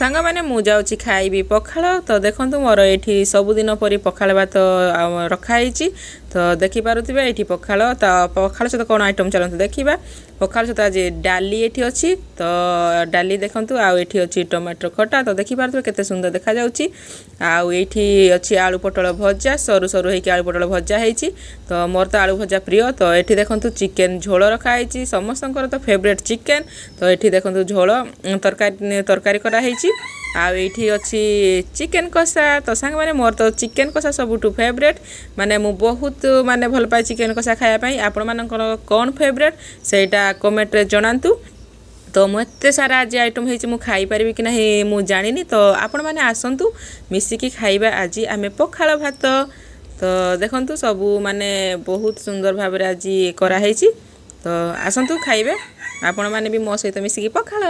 ସାଙ୍ଗମାନେ, ମୁଁ ଯାଉଛି ଖାଇବି ପଖାଳ। ତ ଦେଖନ୍ତୁ, ମୋର ଏଇଠି ସବୁଦିନ ପରି ପଖାଳ ଭାତ ରଖାହେଇଛି। ତ ଦେଖିପାରୁଥିବେ ଏଇଠି ପଖାଳ। ତ ପଖାଳ ସହିତ କ'ଣ ଆଇଟମ୍, ଚାଲନ୍ତୁ ଦେଖିବା। ପଖାଳ ସହିତ ଆଜି ଡାଲି ଏଠି ଅଛି। ତ ଡାଲି ଦେଖନ୍ତୁ, ଆଉ ଏଠି ଅଛି ଟମାଟୋ ଖଟା। ତ ଦେଖିପାରୁଥିବେ କେତେ ସୁନ୍ଦର ଦେଖାଯାଉଛି। ଆଉ ଏଇଠି ଅଛି ଆଳୁ ପୋଟଳ ଭଜା, ସରୁ ସରୁ ହେଇକି ଆଳୁ ପୋଟଳ ଭଜା ହେଇଛି। ତ ମୋର ତ ଆଳୁ ଭଜା ପ୍ରିୟ। ତ ଏଠି ଦେଖନ୍ତୁ, ଚିକେନ୍ ଝୋଳ ରଖାହେଇଛି। ସମସ୍ତଙ୍କର ତ ଫେଭରେଟ୍ ଚିକେନ୍। ତ ଏଠି ଦେଖନ୍ତୁ, ଝୋଳ ତରକାରୀ ତରକାରୀ କରାହେଇଛି। ଆଉ ଏଇଠି ଅଛି ଚିକେନ୍ କଷା। ତ ସାଙ୍ଗମାନେ, ମୋର ତ ଚିକେନ୍ କଷା ସବୁଠୁ ଫେଭରେଟ୍। ମାନେ ମୁଁ ବହୁତ ମାନେ ଭଲ ପାଏ ଚିକେନ୍ କଷା ଖାଇବା ପାଇଁ। ଆପଣମାନଙ୍କର କ'ଣ ଫେଭରେଟ୍, ସେଇଟା କମେଣ୍ଟରେ ଜଣାନ୍ତୁ। ତ ମୁଁ ଏତେ ସାରା ଆଜି ଆଇଟମ୍ ହେଇଛି, ମୁଁ ଖାଇପାରିବି କି ନାହିଁ ମୁଁ ଜାଣିନି। ତ ଆପଣମାନେ ଆସନ୍ତୁ, ମିଶିକି ଖାଇବା ଆଜି ଆମେ ପଖାଳ ଭାତ। ତ ଦେଖନ୍ତୁ, ସବୁ ମାନେ ବହୁତ ସୁନ୍ଦର ଭାବରେ ଆଜି କରାହେଇଛି। ତ ଆସନ୍ତୁ ଖାଇବେ ଆପଣମାନେ ବି ମୋ ସହିତ ମିଶିକି ପଖାଳ।